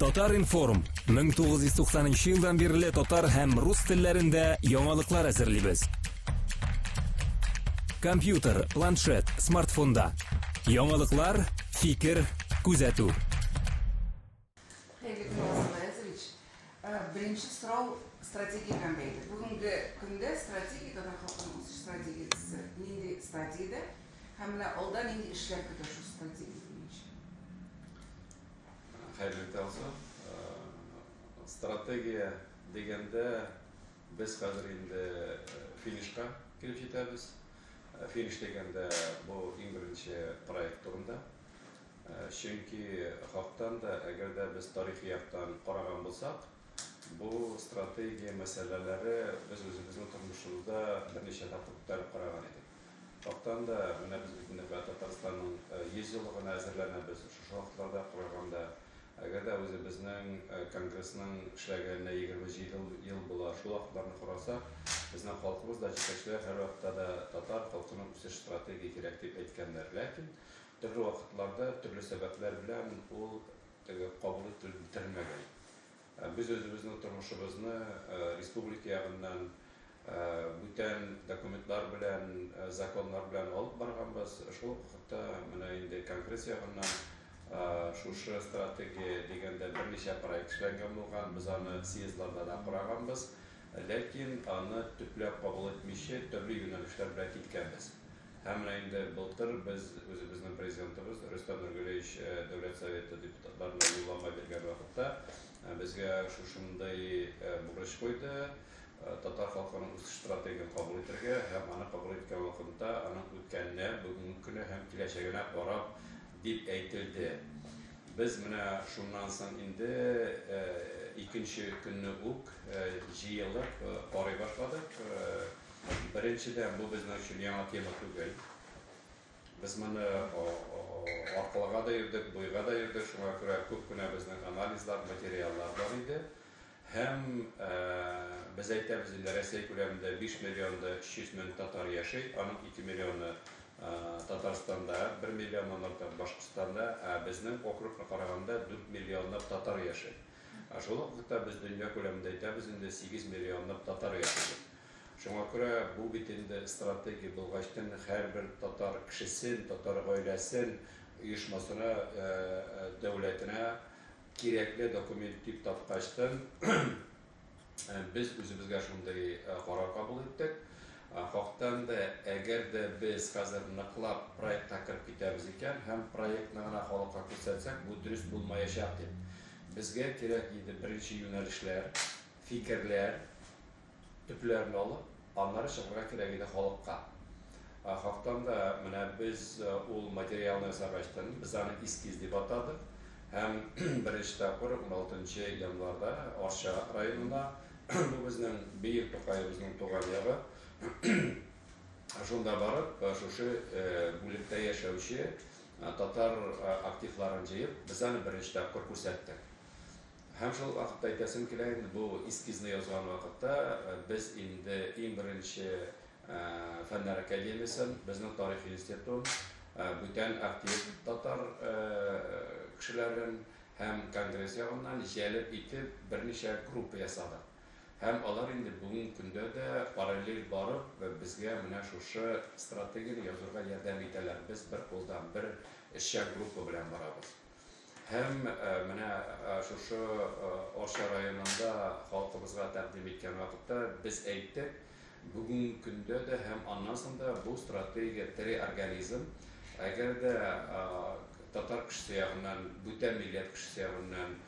Татар-информ 1990 елдан бирле татар һәм рус телләрендә яңалыклар әзерлибез. Компьютер, планшет, смартфонда. Яңалыклар, фикер, күзәтү. Хәерле көн, Васил Гаязович. Беренче сорау стратегия белән бәйле. Бүгенге көндә стратегия, татар халкының үсеш стратегиясе нинди стадиядә һәм менә алда нинди эшләр көтә шул стратегия буенча? Хәерле таң. Стратегия дигәндә без хәзер инде финишка килеп җитәбез. Финиш дигәндә бу иң беренче проект турында. Чөнки хактан да, әгәр дә без тарихи яктан караган булсак, бу стратегия мәсьәләләре без үзебезнең тормышыбызда берничә тапкыр күтәреп караган идек. Хактан да, менә без бит инде Татарстанның 100 еллыгына әзерләнәбез, шушы вакытларда караганда, әгәр дә үзебезнең конгрессның эшләгәненә 27 ел була, шул вакытларны карасак, безнең халкыбыз да, җитәкчеләр һәрвакытта да татар халкының үсеш стратегия кирәк дип әйткәннәр. Ләкин төрле вакытларда, төрле сәбәпләр белән ул теге кабул ителеп бетерелмәгән. Без үзебезнең тормышыбызны республика ягыннан бүтән документлар белән, законнар белән алып барганбыз. Шул ук вакытта менә инде конгресс ягыннан шушы стратегия дигәндә берничә проект эшләнгән булган. Без аны съездларда да караганбыз. Ләкин аны төпләп кабул итмичә төрле юнәлешләр белән киткәнбез. Һәм менә инде былтыр без үзебезнең президентыбыз Рөстәм Нургалиевич Дәүләт Советы депутатларына юллама биргән вакытта безгә шушындый бурыч куйды: татар халкының үсеш стратегиясен кабул итәргә һәм аны кабул иткән вакытта аның үткәненә, бүгенге көне һәм киләчәгенә карап дип әйтелде. Без менә шуннан соң инде икенче көнне үк җыелып карый башладык. Беренчедән, бу безнең өчен яңа тема түгел. Без моны аркылыга да йөрдек, буйга да йөрдек, шуңа күрә күп кенә безнең анализлар, материаллар бар иде. Һәм без әйтәбез инде, Россия күләмендә 5 миллион да 300 мең татар яши, аның 2 миллионы Татарстанда, 1 миллионнан артык Башкортстанда, ә безнең округны караганда 4 миллионлап татар яши. Ә шул ук вакытта без дөнья күләмендә әйтәбез инде 8 миллионлап татар яши дип. Шуңа күрә бу бит инде стратегия булгачтын һәрбер татар кешесен, татар гаиләсен, оешмасына, дәүләтенә кирәкле документ дип тапкачтын без үзебезгә шундый карар кабул иттек. Хактан да, әгәр дә без хәзер ныклап проектка кереп китәбез икән һәм проектны гына халыкка күрсәтсәк, бу дөрес булмаячак дип. Безгә кирәк иде беренче юнәлешләр, фикерләр, төпләрен алып, аннары чыгарга кирәк иде халыкка. Хактан да менә без ул материалны ясагачтын, без аны эскиз дип атадык. Һәм беренче тапкыр 16 январда Арча районына, бу безнең бөек Тукаебызның туган ягы, шунда барып, шушы бүлектә яшәүче татар активларын җыеп, без аны беренче тапкыр күрсәттек. Һәм шул вакытта әйтәсем килә инде, бу эскизны язган вакытта без инде иң беренче Фәннәр академиясен, безнең тарих институтын, бүтән актив татар кешеләрен һәм конгресс ягыннан җәлеп итеп берничә группа ясадык. Һәм алар инде бүгенге көндә дә параллель барып безгә менә шушы стратегияне язырга ярдәм итәләр. Без бер кулдан, бер эшчән группа белән барабыз. Һәм менә шушы Арча районында халкыбызга тәкъдим иткән вакытта без әйттек, бүгенге көндә дә һәм аннан соң да бу стратегия тере организм. Әгәр дә татар кешесе ягыннан, бүтән милләт кешесе ягыннан,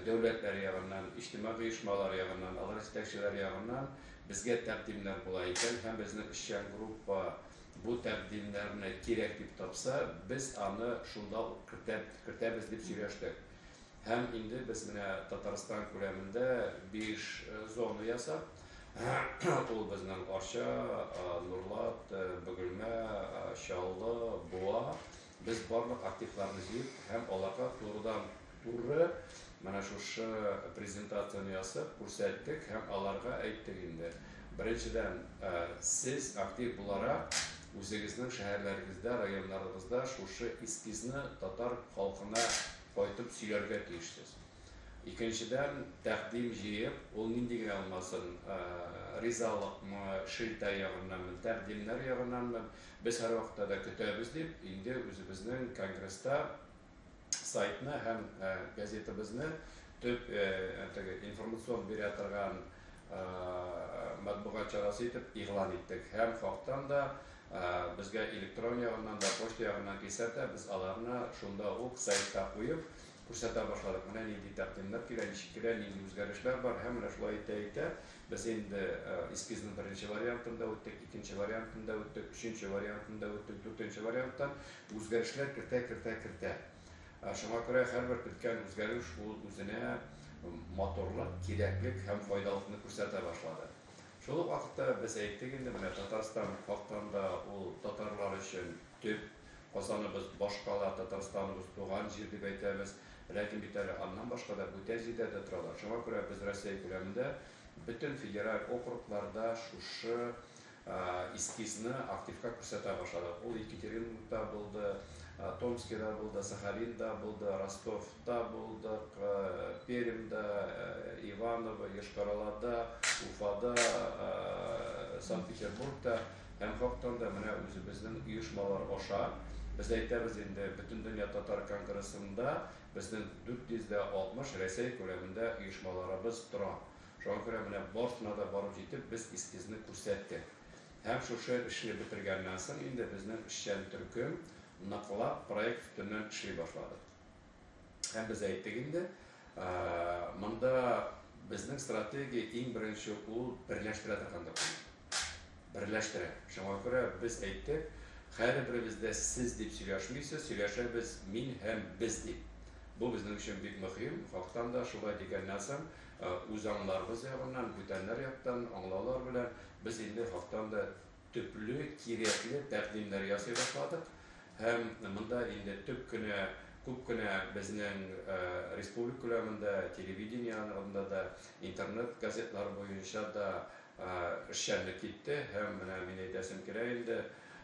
дәүләтләр ягыннан, иҗтимагый оешмалар ягыннан, алар җитәкчеләре ягыннан безгә тәкъдимнәр була икән һәм безнең эшчән группа бу тәкъдимнәрне кирәк дип тапса, без аны шунда ук кертәбез дип сөйләштек. Һәм инде без менә Татарстан күләмендә 5 зона ясап, ул безнең Арча, Нурлат, Бөгелмә, Чаллы, Буа, без барлык активларны җыеп һәм аларга турыдан туры менә шушы презентацияне ясап күрсәттек һәм аларга әйттек инде. Беренчедән, сез актив буларак үзегезнең шәһәрләрегездә, районнарыгызда шушы эскизны татар халкына кайтып сөйләргә тиешсез. Икенчедән, тәкъдим җыеп, ул нинди генә булмасын, ризалыкмы, шелтә ягыннанмы, тәкъдимнәр ягыннанмы, без һәрвакытта да көтәбез дип, инде үзебезнең конгресста сайтны һәм газетабызны төп теге информацион бирә торган матбугат чарасы итеп игълан иттек. Һәм хактан да безгә электрон ягыннан да, почта ягыннан килсә дә, без аларны шунда ук сайтка куеп, күрсәтә башладык. Менә нинди тәкъдимнәр килә, ничек килә, нинди үзгәрешләр бар. Һәм менә шулай итә-итә без инде эскизның беренче вариантын да үттек, икенче вариантын да үттек, өченче вариантын да үттек, дүртенче варианттан үзгәрешләр кертә, кертә, кертә. Шуңа күрә һәрбер керткән үзгәреш ул үзенә матурлык, кирәклек һәм файдалыкны күрсәтә башлады. Шул ук вакытта без әйттек инде, менә Татарстан хактан да ул татарлар өчен төп Казаныбыз башкала, Татарстаныбыз туган җир дип әйтәбез. Ләкин бит әле аннан башка да бүтән җирдә дә торалар. Шуңа күрә без Россия күләмендә бөтен федераль округларда шушы эскизны активка күрсәтә башладык. Ул Екатеринбургта булды, Томскида булды, Сахалинда булды, Ростовта булдык, Пермьда, Иваново, Йошкар-Олада, Уфада, Санкт-Петербургта. Һәм хактан да менә үзебезнең оешмалар аша без әйтәбез инде, Бөтендөнья татар конгрессында безнең 460 Рәсәй күләмендә оешмаларыбыз тора. Шуңа күрә менә барысына да барып җитеп без эскизны күрсәттек. Һәм шушы эшне бетергәннән соң инде безнең эшчән төркем ныклап проект өстеннән эшли башлады. Һәм без әйттек инде, монда безнең стратегия иң беренче ул берләштерә торган документ. Берләштерә. Шуңа күрә без әйттек, һәрберебез дә сез дип сөйләшмисез, сөйләшәбез мин һәм без дип. Бу безнең өчен бик мөһим. Хактан да шулай дигәннән соң, үз аңларыбыз ягыннан, бүтәннәр яктан аңлаулар белән без инде хактан да төпле, кирәкле тәкъдимнәр ясый башладык. Һәм монда инде төп кенә, күп кенә безнең республика күләмендә, телевидение янында да, интернет газетлар буенча да эшчәнлек китте. Һәм менә мин әйтәсем килә инде,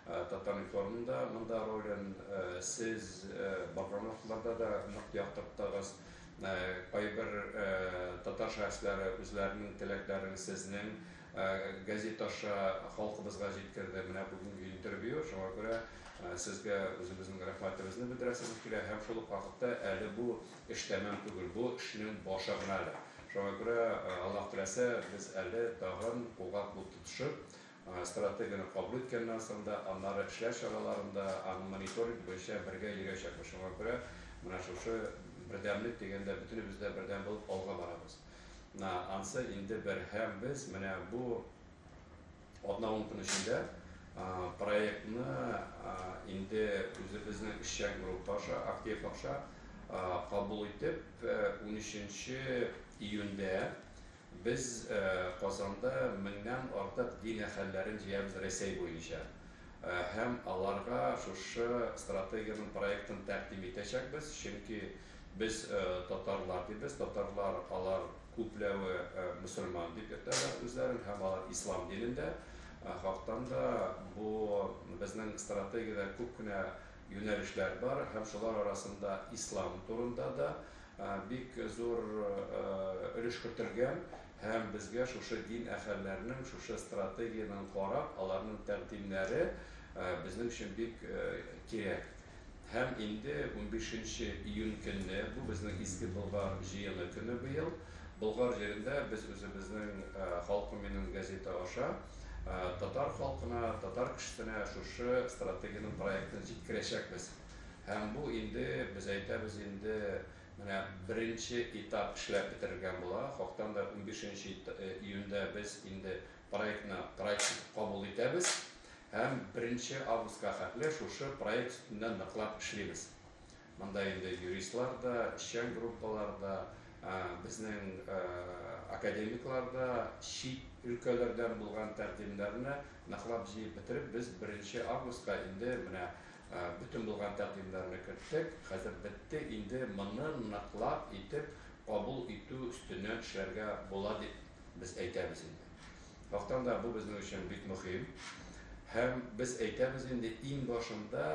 Татар-информда монда ролен сез барган вакытларда да нык яктырттыгыз. Кайбер татар шәхесләре үзләренең теләкләрен сезнең газета аша халкыбызга җиткерде. Менә бүгенге интервью, шуңа күрә сезгә үзебезнең рәхмәтебезне белдерәсебез килә. Һәм шул ук вакытта әле бу эш тәмам түгел, бу эшнең башы гына әле. Шуңа күрә Аллаһ теләсә, без әле тагын кулга кул тотышып, стратегияне кабул иткәннән соң да, аннары эшләр чараларында, аның мониторинг буенча бергә йөрәчәкбез. Шуңа күрә менә шушы бердәмлек дигәндә бөтенебез дә бердәм булып алга барабыз. Ансы инде бер, һәм без менә бу атна-ун көн эчендә проектны инде үзебезнең эшчән группа аша, актив аша кабул итеп, 13 июньдә без Казанда меңнән артык дин әһелләрен җыябыз Рәсәй буенча. Һәм аларга шушы стратегиянең проектын тәкъдим итәчәкбез, чөнки без татарлар дибез, татарлар алар күпләве мөселман дип йөртәләр үзләрен, һәм алар ислам динендә. Хактан да бу безнең стратегиядә күп кенә юнәлешләр бар, һәм шулар арасында ислам турында да бик зур өлеш кертелгән, һәм безгә шушы дин әһелләренең шушы стратегиянең карап, аларның тәкъдимнәре безнең өчен бик кирәк. Һәм инде 15 июнь көнне, бу безнең Изге Болгар җыены көне быел, Болгар җирендә без үзебезнең Халкым минем газета аша татар халкына, татар кешесенә шушы стратегиянең проектын җиткерәчәкбез. Һәм бу инде, без әйтәбез инде, менә беренче этап эшләп бетерелгән була. Хактан да 15 июньдә без инде проектны проект итеп кабул итәбез. Һәм 1 августка хәтле шушы проект өстеннән ныклап эшлибез. Монда инде юристлар да, эшчән группалар да, безнең академиклар да чит өлкәләрдән булган тәкъдимнәрне ныклап җыеп бетереп, без 1 августка инде менә бөтен булган тәкъдимнәрне керттек. Хәзер бетте, инде моны ныклап итеп кабул итү өстеннән эшләргә була дип без әйтәбез инде. Хактан да бу безнең өчен бик мөһим. Һәм без әйтәбез инде, иң башында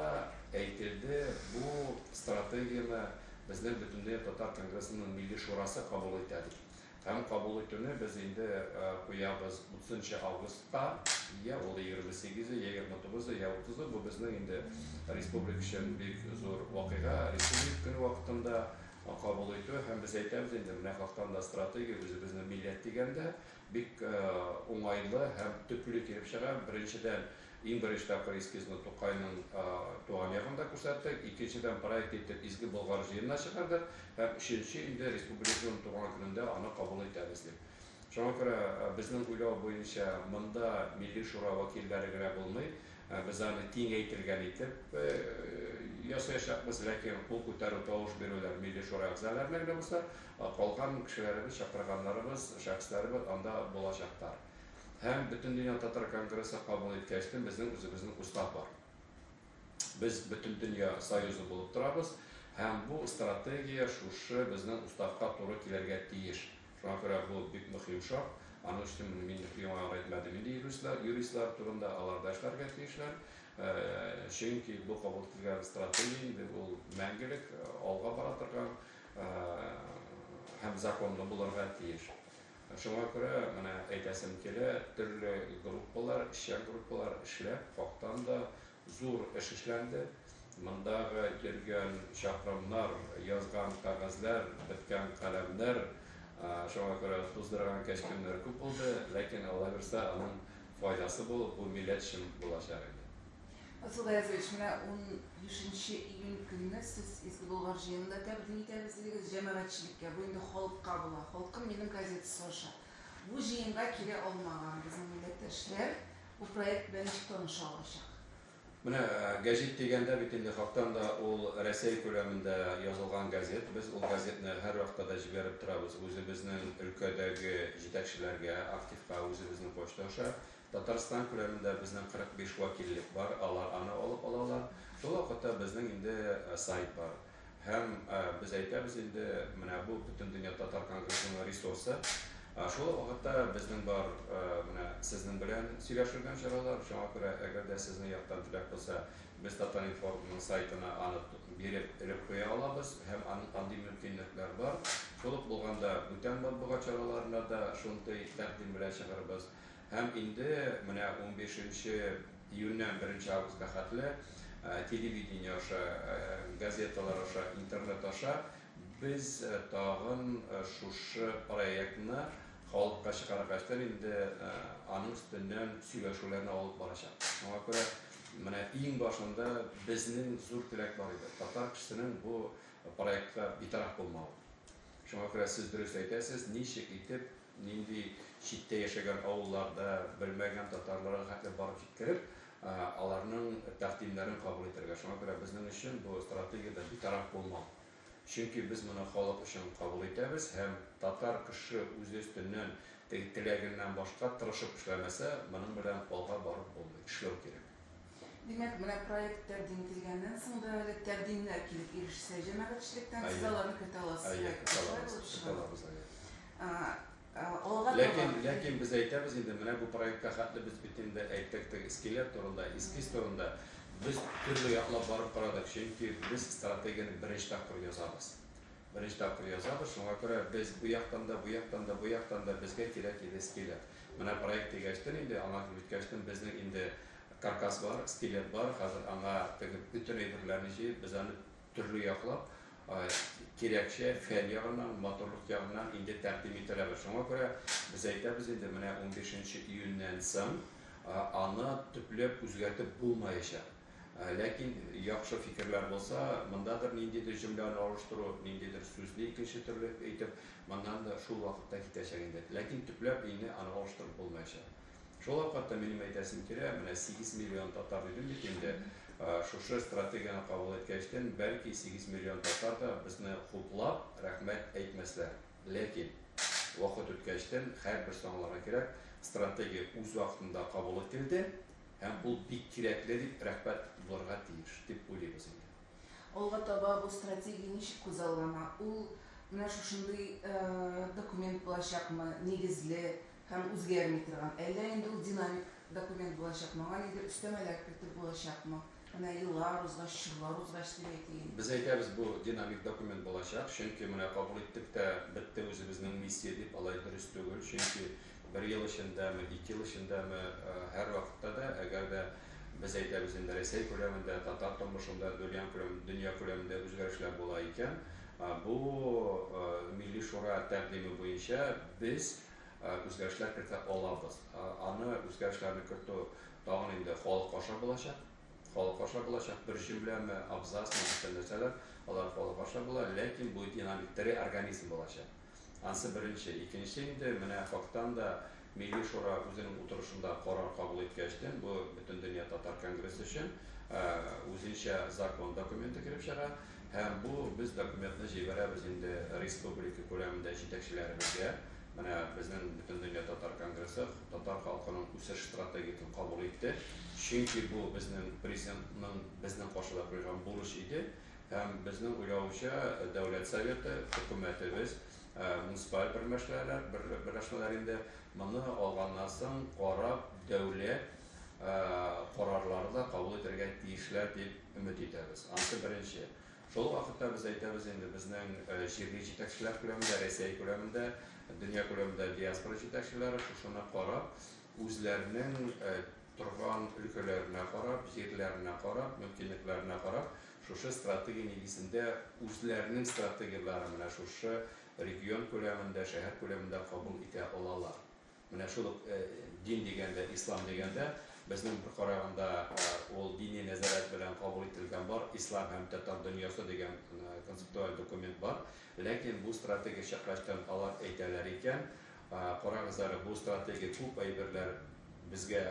әйтелде, бу стратегияне Безнең Бөтендөнья татар конгрессының Милли шурасы кабул итә дип. Һәм кабул итүне без инде куябыз 30 августка, я ул 28-е, я 29-ы, я 30-ы. Бу безнең инде республика өчен бик зур вакыйга. Республика көне вакытында кабул итү, һәм без әйтәбез инде, менә хактан да стратегия үзебезнең милләт дигәндә бик уңайлы һәм төпле килеп чыга. Беренчедән, иң беренче тапкыр эскизны Тукайның туган ягында күрсәттек, икенчедән, проект итеп Изге Болгар җыенына чыгардык, һәм өченче инде республиканың туган көнендә аны кабул итәбез дип. Шуңа күрә безнең уйлау буенча монда Милли шура вәкилләре генә булмый, без аны киңәйтелгән итеп ясаячакбыз, ләкин кул күтәрү, тавыш бирүләр Милли шура әгъзаларына генә булса, калган кешеләребез, чакырганнарыбыз, шәхесләребез анда булачаклар. Һәм Бөтендөнья татар конгрессы кабул иткәчтен безнең үзебезнең устав бар. Без Бөтендөнья союзы булып торабыз, һәм бу стратегия шушы безнең уставка туры килергә тиеш. Шуңа күрә бу бик мөһим шарт. Аның өчен мин яңа әйтмәдем инде юристлар турында, алар да эшләргә тиешләр. Чөнки бу кабул ителгән стратегия инде ул мәңгелек алга бара торган һәм законлы булырга тиеш. Шуңа күрә менә әйтәсем килә, төрле группалар, эшчән группалар эшләп, хактан да зур эш эшләнде. Мондагы йөргән чакрымнар, язган кәгазьләр, беткән каләмнәр, шуңа күрә туздырган кәчкемнәр күп булды, ләкин Алла бирсә, аның файдасы булып, бу милләт өчен булачак инде. Асыл Гаязович, менә 15 июнь көнне сез Изге Болгар җыенында тәкъдим итәбез дидегез җәмәгатьчелеккә, бу инде халыкка була. Халкым минем газетасы аша. Бу җыенга килә алмаган безнең милләттәшләр бу проект белән ничек таныша алачак? Менә гәзит дигәндә бит инде хактан да ул Рәсәй күләмендә язылган газет. Без ул газетны һәр вакытта да җибәреп торабыз үзебезнең өлкәдәге җитәкчеләргә, активка, үзебезнең почта аша. Татарстан күләмендә безнең 45 вәкиллек бар, алар аны алып алалар. Шул вакытта безнең инде сайт бар. Һәм без әйтәбез инде, менә бу Бөтендөнья татар конгрессының ресурсы. Шул вакытта безнең бар менә сезнең белән сөйләшергән чаралар. Шуңа күрә әгәр дә сезнең яктан теләк булса, без Татар-информның сайтына аны биреп элеп куя алабыз һәм аның андый мөмкинлекләр бар. Шул ук булганда бүтән матбугат чараларына да шундый тәкъдим белән чыгарбыз. Һәм инде менә 15 июньнән 1 августка хәтле телевидение аша, газеталар аша, интернет аша без тагын шушы проектны халыкка чыгаргачтан инде аның өстеннән сөйләшүләрне алып барачак. Шуңа күрә менә иң башында безнең зур теләк бар иде. Татар кешесенең бу проектка битараф булмавы. Шуңа күрә сез дөрес әйтәсез, ничек итеп нинди читтә яшәгән авылларда белмәгән татарларга хәтле барып җиткереп, аларның тәкъдимнәрен кабул итәргә. Шуңа күрә безнең өчен бу стратегияда битараф булмау. Чөнки без моны халык өчен кабул итәбез һәм татар кеше үзе өстеннән теләгеннән башка тырышып эшләмәсә, моның белән алга барып булмый, эшләү кирәк. Димәк, менә проект тәкъдим ителгәннән соң да әле тәкъдимнәр килеп ирешсә җәмәгатьчелектән, сез аларны кертә аласыз. Әйе, кертә алабыз, әйе. Ләкин без әйтәбез инде, менә бу проектка хәтле без бит инде әйттек теге скелет турында, эскиз турында. Без төрле яклап барып карадык, чөнки без стратегияне беренче тапкыр язабыз. Беренче тапкыр язабыз, шуңа күрә без бу яктан да, бу яктан да, бу яктан да безгә кирәк иде скелет. Менә проект дигәчтен инде, аңа килеп җиткәчтен безнең инде каркас бар, скелет бар, хәзер аңа теге бөтен әйберләрне җыеп, без аны төрле яклап, кирәкчә фән ягыннан, матурлык ягыннан инде тәкъдим ителәбез. Шуңа күрә без әйтәбез инде, менә 15 июньнән соң аны төпләп үзгәртеп булмаячак. Ләкин яхшы фикерләр булса, мондадыр ниндидер җөмләне алыштыру, ниндидер сүзне икенче төрле әйтеп, моннан да шул вакытта китәчәк инде. Ләкин төпләп инде аны алыштырып булмаячак. Шул вакытта минем әйтәсем килә, менә 8 миллион татар дидем бит инде. Шушы стратегияне кабул иткәчтен, бәлки 8 миллион татар да безне хуплап, рәхмәт әйтмәсләр. Ләкин вакыт үткәчтен һәрберсе аңларга кирәк, стратегия үз вакытында кабул ителде һәм ул бик кирәкле дип рәхмәт булырга тиеш дип уйлыйбыз инде. Алга таба бу стратегия ничек күзаллана? Ул менә шушындый документ булачакмы, нигезле һәм үзгәрми торган? Әллә инде ул динамик документ булачакмы, аңа ниндидер өстәмәләр кертеп булачакмы? Менә еллар узгач, чорлар узгач дип әйтик. Без әйтәбез, бу динамик документ булачак, чөнки менә кабул иттек тә бетте үзебезнең миссия дип, алай дөрес түгел, чөнки бер ел эчендәме, 2 ел эчендәме, һәрвакытта да, әгәр дә без әйтәбез инде Рәсәй күләмендә, татар тормышында, дөнья күләмендә үзгәрешләр була икән, бу Милли Шура тәкъдиме буенча без үзгәрешләр кертә алабыз. Аны үзгәрешләрне кертү тагын инде халык аша булачак. Халык аша булачак, бер җөмләме, абзацмы, бүтән нәрсәләр, алар халык аша була, ләкин бу динамик тере организм булачак. Ансы беренче. Икенче инде, менә хактан да Милли Шура үзенең утырышында карар кабул иткәчтен, бу Бөтендөнья татар конгрессы өчен үзенчә закон документы килеп чыга, һәм бу без документны җибәрәбез инде республика күләмендә җитәкчеләребезгә. Менә безнең Бөтендөнья татар конгрессы татар халкының үсеш стратегиясен кабул итте. Чөнки бу безнең президентның безнең каршыда куйган бурыч иде, һәм безнең уйлавыча Дәүләт Советы, хөкүмәтебез, муниципаль берләшмәләр инде моны алганнан соң карап дәүләт карарлары да кабул итәргә тиешләр дип өмет итәбез. Ансы беренче. Шул вакытта без әйтәбез инде безнең җирле җитәкчеләр күләмендә, Рәсәй күләмендә, дөнья күләмендә диаспора җитәкчеләре шушыны карап, үзләренең торган өлкәләренә карап, җирләренә карап, мөмкинлекләренә карап, шушы стратегия нигезендә үзләренең стратегияләре менә шушы регион күләмендә, шәһәр күләмендә кабул итә алалар. Менә шул ук дин дигәндә, ислам дигәндә, безнең бер караганда ул дини нәзарәт белән кабул ителгән бар, ислам һәм татар дөньясы дигән концептуаль документ бар. Ләкин бу стратегия чыккачтан алар әйтәләр икән, карагыз әле, бу стратегия күп әйберләр безгә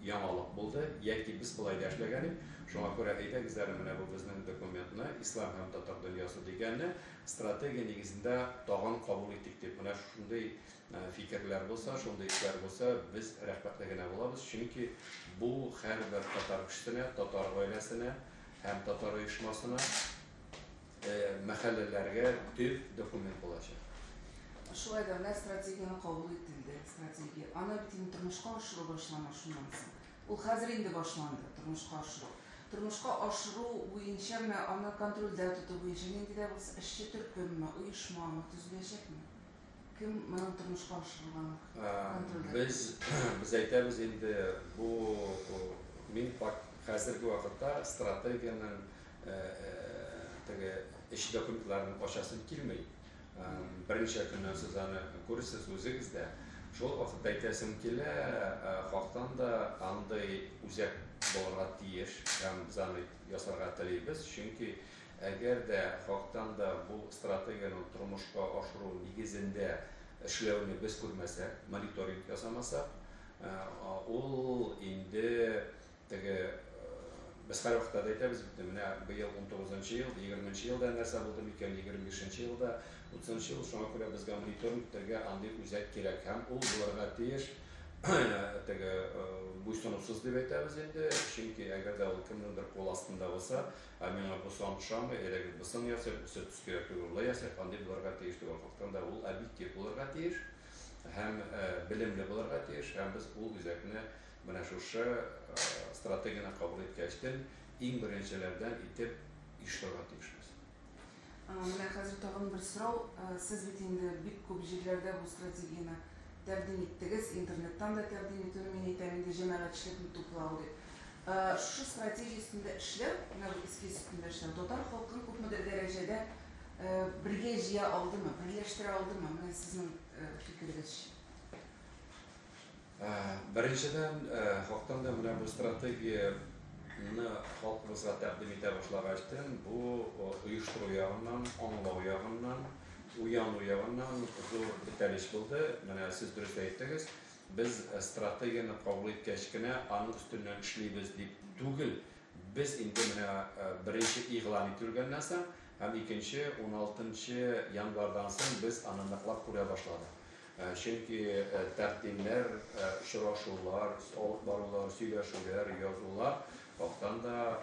яңалык булды, яки без болай да эшләгән идек. Шуңа күрә әйдәгез әле менә бу безнең документны, ислам һәм татар дөньясы дигәнне стратегия нигезендә тагын кабул иттек дип. Менә шундый фикерләр булса, шундый эшләр булса, без рәхмәтле генә булабыз, чөнки бу һәрбер татар кешесенә, татар гаиләсенә һәм татар оешмасына, мәхәлләләргә төп документ булачак. Шулай да менә стратегияне кабул ителде, стратегия. Аны бит инде тормышка ашыру башлана шуннан соң. Ул хәзер инде башланды, тормышка ашыру. Тормышка ашыру буенча менә аны контрольдә тоту буенча нинди дә булса эшче төркемме, оешмамы төзеләчәкме? Кем моны тормышка ашырган? Без әйтәбез инде, бу мин хәзерге вакытта стратегиянең теге эш документларын ачасым килми. Берничә көннән сез аны күрерсез үзегез дә. Шул вакытта әйтәсем килә, хактан да андый үзәк булырга тиеш һәм без аны ясарга телибез, чөнки әгәр дә хактан да бу стратегияне тормышка ашыру нигезендә эшләүне без күрмәсәк, мониторинг ясамасак, ул инде теге без һәрвакытта да әйтәбез бит, менә быел 19 ел, 20 елда нәрсә булды микән, 25 елда, 30 ел, шуңа күрә безгә мониторинг итәргә андый үзәк кирәк һәм ул булырга тиеш теге буйсынусыз дип әйтәбез инде, чөнки әгәр дә ул кемнеңдер кул астында булса, ә миңа бу сан ошамый, әлеге бусын ясыйк, бусы төс кирәк түгел, болай ясыйк, андый булырга тиеш түгел. Хактан да ул объектив булырга тиеш һәм белемле булырга тиеш, һәм без ул үзәкне менә шушы стратегияне кабул иткәчтен иң беренчеләрдән итеп оештырырга тиешбез. Менә хәзер тагын бер сорау. Сез бит инде бик күп җирләрдә бу стратегияне тәкъдим иттегез, интернеттан да тәкъдим итүне мин әйтәм инде җәмәгатьчелекне туплау дип. Шушы стратегия өстендә эшләү, менә бу эскиз өстендә эшләү, татар халкын күпмедер дәрәҗәдә бергә җыя алдымы, берләштерә алдымы? Менә сезнең фикерегезчә. Беренчедән, хактан да менә бу стратегияне халкыбызга тәкъдим итә башлагачтын, бу оештыру ягыннан, аңлау ягыннан, уяну ягыннан зур этәреш булды. Менә сез дөрес әйттегез, без стратегияне кабул иткәч кенә аның өстеннән эшлибез дип түгел, без инде менә беренче игълан ителгәннән соң һәм икенче 16 январьдан соң без аны ныклап күрә башладык. Чөнки тәкъдимнәр, очрашулар, алып барулар, сөйләшүләр, язулар хактан да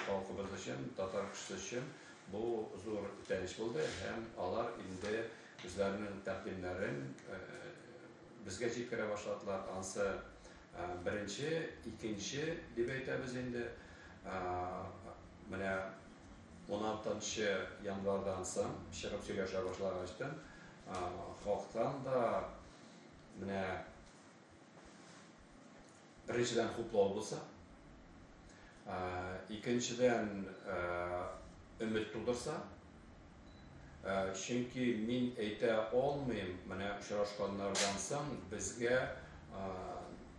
халкыбыз өчен, татар кешесе өчен бу зур этәреш булды һәм алар инде үзләренең тәкъдимнәрен безгә җиткерә башладылар. Ансы беренче, икенче дип әйтәбез инде. Менә 16 январьдан соң чыгып сөйләшә башлагачтын, халыктан да менә беренчедән хуплау булса, икенчедән өмет тудырса, чөнки мин әйтә алмыйм, менә очрашканнардан соң безгә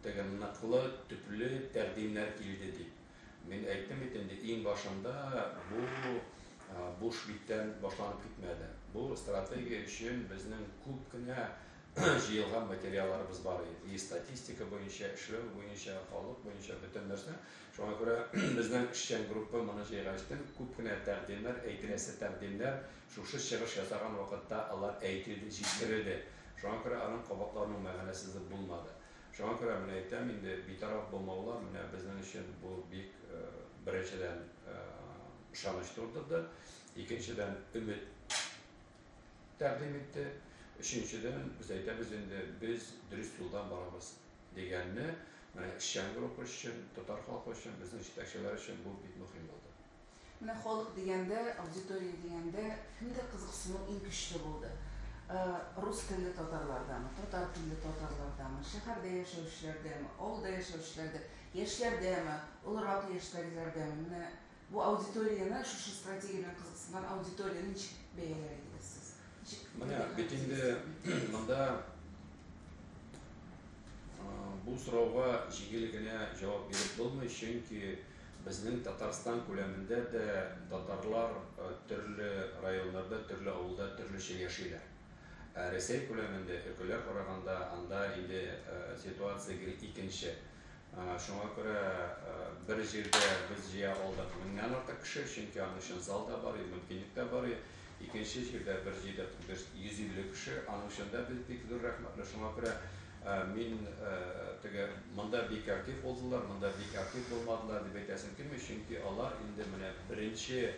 теге ныклы, төпле тәкъдимнәр килде дип. Мин әйттем бит инде, иң башында бу буш биттән башланып китмәде. Бу стратегия өчен безнең күп кенә җыелган материалларыбыз бар иде. И статистика буенча, эшләү буенча, халык буенча бөтен нәрсә. Шуңа күрә безнең эшчән группа моны җыйгачтын күп кенә тәкъдимнәр, әйтеләсе тәкъдимнәр шушы чыгыш ясаган вакытта алар әйтелде, җиткерелде. Шуңа күрә аның кабатлану мәгънәсезлек булмады. Шуңа күрә менә әйтәм инде, битараф булмаулар менә безнең өчен бу бик беренчедән ышаныч тудырды, икенчедән өмет тәкъдим итте, өченчедән без әйтәбез инде, без дөрес юлдан барабыз дигәнне менә эшчән группа өчен, татар халкы өчен, безнең җитәкчеләр өчен бу бик мөһим булды. Менә халык дигәндә, аудитория дигәндә, кемдә кызыксыну иң көчле булды? Рус телле татарлардамы, татар телле татарлардамы, шәһәрдә яшәүчеләрдәме, авылда яшәүчеләрдә, яшьләрдәме, олырак яшьтәгеләрдәме? Менә бу аудиторияне, шушы стратегия белән кызыксынган аудиторияне ничек бәяләр идегез сез? Ничек Менә бит инде монда бу сорауга җиңел генә җавап биреп булмый, чөнки безнең Татарстан күләмендә дә татарлар төрле районнарда, төрле авылда төрлечә яшиләр. Ә Рәсәй күләмендә өлкәләр караганда анда инде ситуация гел икенче. Шуңа күрә бер җирдә без җыя алдык меңнән артык кеше, чөнки аның өчен зал да бар, мөмкинлек тә бар. Икенче җирдә бер җыйдык без 150 кеше, аның өчен дә без бик зур рәхмәтле. Шуңа күрә мин теге монда бик актив булдылар, монда бик актив булмадылар дип әйтәсем килми, чөнки алар инде менә беренче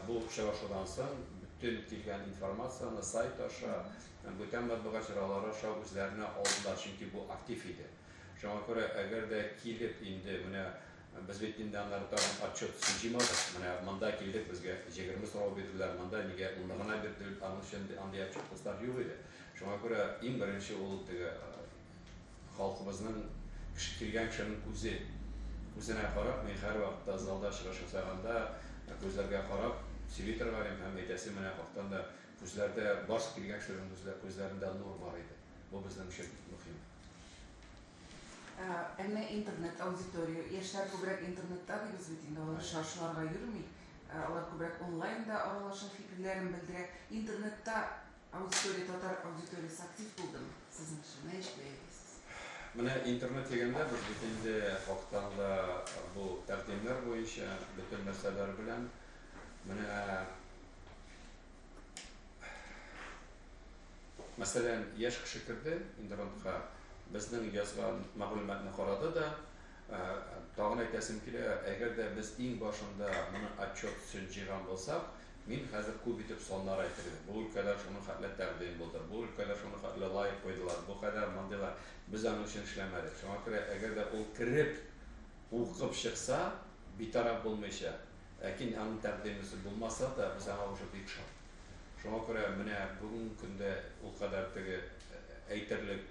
бу очрашудан соң бөтен килгән информацияне сайт аша, бүтән матбугат чаралары аша үзләренә алдылар, чөнки бу актив иде. Шуңа күрә әгәр дә килеп инде менә без бит инде аннары тагын отчет җыймадык. Менә монда килдек, безгә 20 сорау бирделәр, монда нигә унны гына бирделәр, аның өчен андый отчетлар юк иде. Шуңа күрә иң беренче ул теге халкыбызның кеше килгән кешенең күзе күзенә карап, мин һәрвакытта залда чыгыш ясаганда күзләргә карап сөйли торган идем һәм әйтәсе менә хактан да күзләрдә баш килгән кешеләрнең күзләрендә нур бар иде. Бу безнең өчен бик мөһим. Ә менә интернет аудитория, яшьләр күбрәк интернетта дибез бит инде, алар очрашуларга йөрми, алар күбрәк онлайнда аралаша, фикерләрен белдерә. Интернетта аудитория, татар аудиториясе актив булдымы сезнеңчә? Менә ничек бәялисез? Менә интернет дигәндә без бит инде хактан да бу тәкъдимнәр буенча бөтен нәрсәләр белән менә мәсәлән, яшь кеше керде интернетка, безнең язган мәгълүматны карады да, тагын әйтәсем килә, әгәр дә без иң башында моны отчет өчен җыйган булсак, мин хәзер күп итеп саннар әйтер идем. Бу өлкәләр шуның хәтле тәкъдим булды, бу өлкәләр шуның хәтле лайк куйдылар, бу кадәр мондыйлар. Без аның өчен эшләмәдек. Шуңа күрә әгәр дә ул кереп укып чыкса, битараф булмыйча, ләкин аның тәкъдимесе булмаса да, без аңа уже бик шат. Шуңа күрә менә бүгенге көндә ул кадәр теге әйтерлек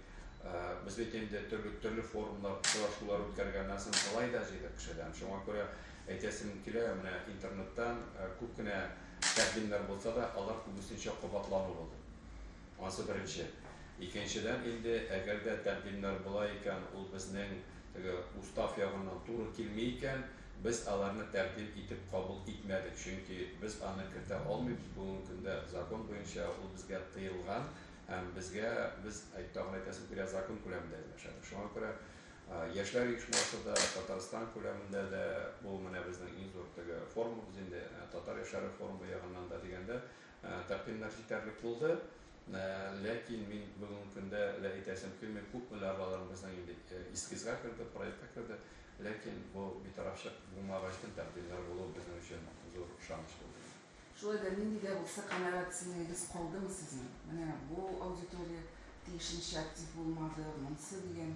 без бит инде төрле төрле форумнар, очрашулар үткәргәннән соң болай да җыйдык кешедән. Шуңа күрә әйтәсем килә, менә интернеттан күп кенә тәкъдимнәр булса да, алар күбесенчә кабатлану булды. Анысы беренче. Икенчедән инде, әгәр дә тәкъдимнәр була икән, ул безнең теге устав ягыннан туры килми икән, без аларны тәкъдим итеп кабул итмәдек, чөнки без аны кертә алмыйбыз бүгенге көндә закон буенча ул безгә тыелган һәм безгә без тагын әйтәсем килә, закон күләмендә эшләдек. Шуңа күрә яшьләр оешмасы да, Татарстан күләмендә дә бу менә безнең иң зур теге форумыбыз инде, татар яшьләре форумы ягыннан да дигәндә тәкъдимнәр җитәрлек булды. Ләкин мин бүгенге көндә лә әйтәсем килми, күпмеләр алар безнең инде эскизга керде, проектка керде. Ләкин бу битарафчык булмагачтын тәкъдимнәр булу безнең өчен зур ышаныч булды. Шулай да нинди дә булса канәгатьсезлегегез калдымы сезнең? Менә бу аудитория тиешенчә актив булмады, монысы дигән.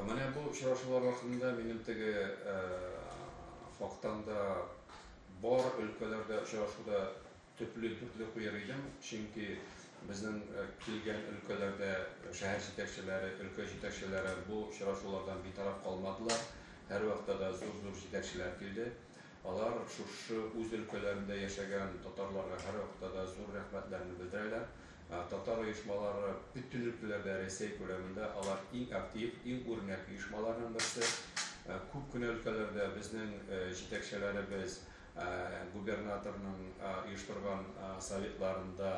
Менә бу очрашулар вакытында минем теге Хактан да бар өлкәләрдә очрашуда төпле дүртле куяр идем, чөнки безнең килгән өлкәләрдә шәһәр җитәкчеләре, өлкә җитәкчеләре бу очрашулардан битараф калмадылар. Һәрвакытта да зур-зур җитәкчеләр килде. Алар шушы үз өлкәләрендә яшәгән татарларга һәрвакытта да зур рәхмәтләрен белдерәләр. Татар оешмалары бөтен өлкәләрдә Рәсәй күләмендә алар иң актив, иң үрнәк оешмаларның берсе. Күп кенә өлкәләрдә безнең җитәкчеләребез губернаторның оештырган советларында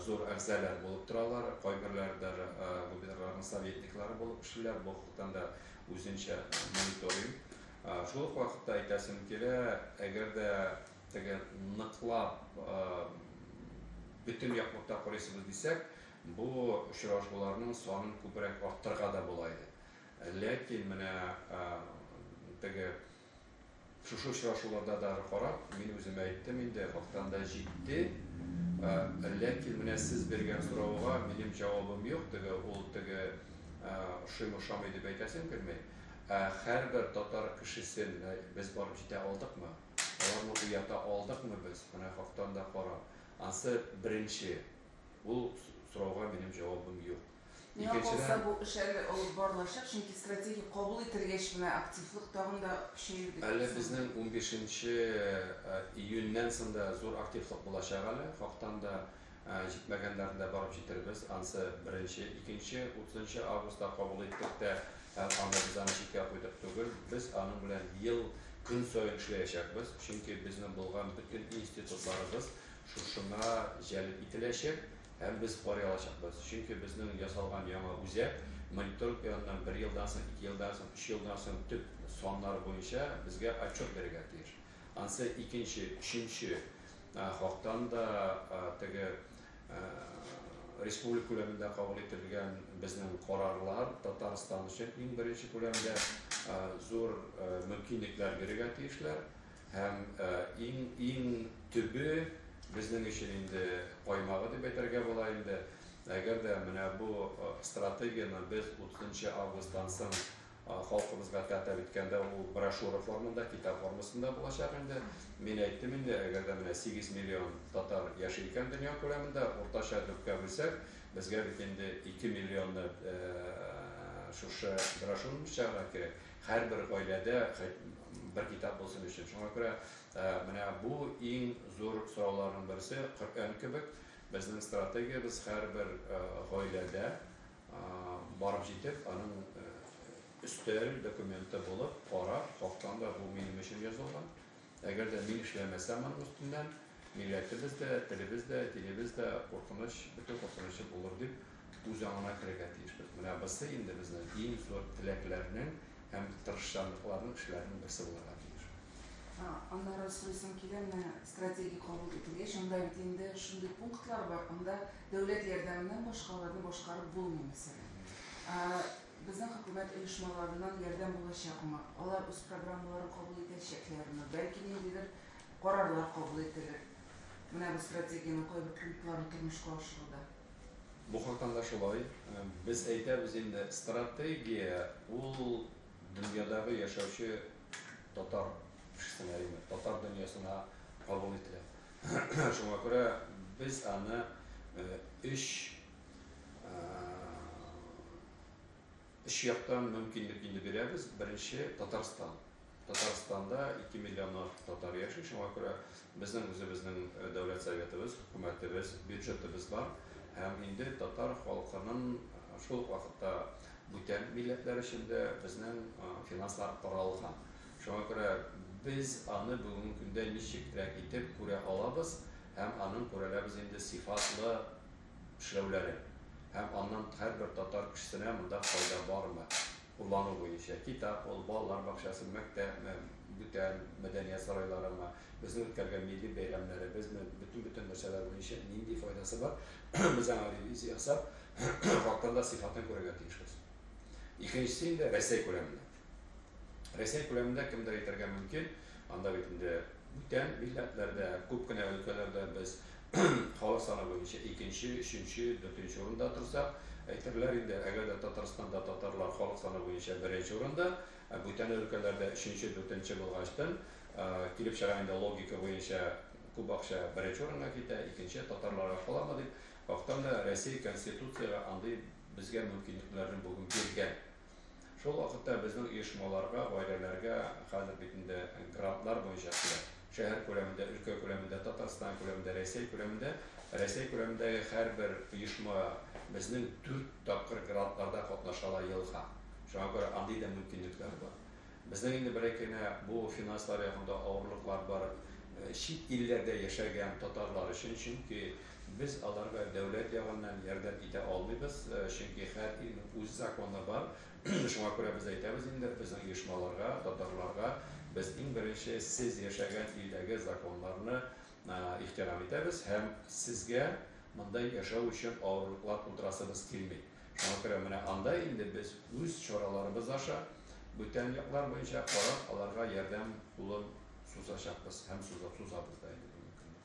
зур әгъзалар булып торалар. Кайберләре даже губернаторларның советниклары булып эшлиләр. Бу хактан да үзенчә мониторинг. Шул ук вакытта әйтәсем килә, әгәр дә теге ныклап бөтен яклыкта карыйсыбыз дисәк, бу очрашуларның санын күбрәк арттырырга да була иде. Ләкин менә теге шушы очрашуларда да карап, мин үземә әйттем инде, хактан да җитте. Ләкин менә сез биргән сорауга минем җавабым юк, теге ул теге ошыймы ошамый дип әйтәсем килми. Һәрбер татар кешесен без барып җитә алдыкмы? Аларны уята алдыкмы без? Менә хактан да карап. Ансы беренче. Ул сорауга минем җавабым юк. Миңа калса, бу эш әле алып барылачак, чөнки стратегия кабул ителгәч, менә активлык тагын да көчәер дип. Әле безнең 15 июньнән соң да зур активлык булачак әле. Хактан да җитмәгәннәрен дә барып җитербез. Ансы беренче, икенче, 30 августта кабул иттек тә, һәм аны без аны читкә куйдык түгел. Без аның белән ел көн саен эшләячәкбез, чөнки безнең булган бөтен институтларыбыз шушыңа җәлеп ителәчәк һәм без карый алачакбыз. Чөнки безнең ясалган яңа үзәк мониторинг яныннан 1 елдан соң, 2 елдан соң, 3 елдан соң төп саннар буенча безгә отчет бирергә тиеш. Ансы икенче, өченче хактан да теге республика күләмендә кабул ителгән безнең карарлар Татарстан өчен иң беренче күләмдә зур мөмкинлекләр бирергә тиешләр. Һәм иң төбе безнең өчен инде каймагы дип әйтергә була инде. Әгәр дә менә бу стратегияне без 30 августтан соң халкыбызга тәкъдим иткәндә, ул брошюра формында, китап формасында булачак инде. Мин әйттем инде, әгәр дә менә 8 миллион татар яши икән дөнья күләмендә, уртача дүрткә бүлсәк, безгә бит инде 2 миллионны шушы брошюраны чыгарырга кирәк. Һәрбер гаиләдә бер китап булсын өчен. Шуңа күрә менә бу иң зур сорауларның берсе, Коръән кебек безнең стратегиябез һәрбер гаиләдә барып җитеп, аның өстәл документы булып, карап, хактан да бу минем өчен язылган. Әгәр дә мин эшләмәсәм аның өстеннән, милләтебез дә, телебез дә, динебез дә куркыныч, бөтен куркынычы булыр дип үз аңына керергә тиешбез. Менә бусы инде безнең иң зур теләкләрнең һәм тырышчанлыкларның эшләренең берсе булырга тиеш. Аннары сорыйсым килә, менә стратегия кабул ителгәч, анда бит инде шундый пунктлар бар, анда дәүләт ярдәменнән башкаларны башкарып булмый, мәсәлән. Безнең хөкүмәт оешмаларыннан ярдәм булачакмы? Алар үз программаларын кабул итәчәкләрме? Бәлки ниндидер карарлар кабул ителер. Менә бу стратегиянең кайбер пунктларын тормышка ашыруда. Бу хактан да шулай. Без әйтәбез инде, стратегия ул дөньядагы яшәүче татар кешесенә, татар дөньясына кабул ителә. Шуңа күрә без аны өч яктан мөмкинлек инде бирәбез. Беренче Татарстан. Татарстанда 2 миллион татар яши, шуңа күрә безнең үзебезнең дәүләт советыбыз, хөкүмәтебез, бюджетыбыз бар. Һәм инде татар халкының шул ук вакытта бүтән милләтләр өчен дә безнең финанслар каралган. Шуңа күрә без аны бүгенге көндә ничегрәк итеп күрә алабыз һәм аның күрәләбез инде сифатлы эшләүләре. Һәм аннан һәрбер татар кешесенә монда файда бармы? Куллану буенча китап, ул балалар бакчасы, мәктәпме, бүтән мәдәният сарайларымы, безнең үткәргән милли бәйрәмнәребезме, бөтен-бөтен нәрсәләр буенча нинди файдасы бар? Без аңа ревизия ясап, хактан да сифатын күрергә тиешбез. Икенчесе инде Рәсәй күләмендә. Рәсәй күләмендә кемдер әйтергә мөмкин, анда бит инде бүтән милләтләрдә, күп кенә өлкәләрдә без халык саны буенча икенче, өченче, дүртенче урында торсак, әйтерләр инде, әгәр дә Татарстанда татарлар халык саны буенча беренче урында, бүтән өлкәләрдә өченче, дүртенче булгачтын, Килеп чыга инде логика буенча күп акча беренче урынга китә, икенче татарларга каламы дип. Хактан да Россия Конституциягә андый безгә мөмкинлекләрне бүген биргән. Шул вакытта безнең оешмаларга, гаиләләргә хәзер бит инде грантлар буенча килә. Шәһәр күләмендә, өлкә күләмендә, Татарстан күләмендә, Рәсәй күләмендә. Рәсәй күләмендәге һәрбер оешма безнең 4 тапкыр грантларда катнаша ала елга. Шуңа күрә андый да мөмкинлекләр бар. Безнең инде бер кенә бу финанслар ягында авырлыклар бар чит илләрдә яшәгән татарлар өчен, чөнки без аларга дәүләт ягыннан ярдәм итә алмыйбыз, чөнки һәр илнең үз законы бар. Шуңа күрә без әйтәбез инде безнең оешмаларга, татарларга без иң беренче сез яшәгән илдәге законнарны ихтирам итәбез һәм сезгә монда яшәү өчен авырлыклар тудырасыбыз килми. Шуңа күрә менә анда инде без үз чараларыбыз аша бүтән яклар буенча карап аларга ярдәм кулын сузачакбыз һәм сузабыз да инде бүгенге көндә.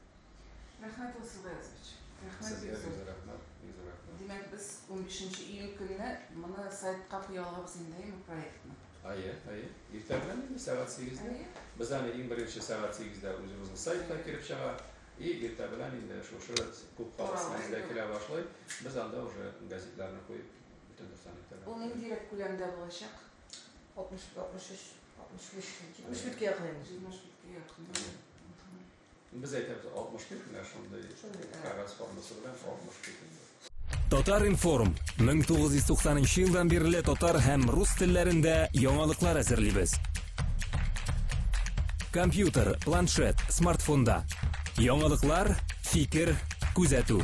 Рәхмәт, Илсур Гаязович. Рәхмәт. Сезгә бик зур. бик зур рәхмәт, бик зур рәхмәт. Димәк, без 15 июнь көнне моны сайтка куя алабыз инде, әйеме, проектны? Әйе, әйе. Иртә белән инде сәгать 8-дә. Әйе. Без аны иң беренче сәгать 8-дә үзебезнең сайтта килеп чыга. И иртә белән инде шушы күп халык Тарала 8-дә инде. килә башлый. Без анда уже газетларны куеп бөтен нәрсәне итәргә. Ул ниндирәк күләмдә булачак? 60, 63, 65, 70 биткә якын инде. 70 биткә якын. Әйе. Без әйтәбез 60 бит, менә шундый Шундый, кәгазь формасы белән 60 бит инде. Татар-информ 1990 елдан бирле татар һәм рус телләрендә яңалыклар әзерлибез. Компьютер, планшет, смартфонда. Яңалыклар, фикер, күзәтү.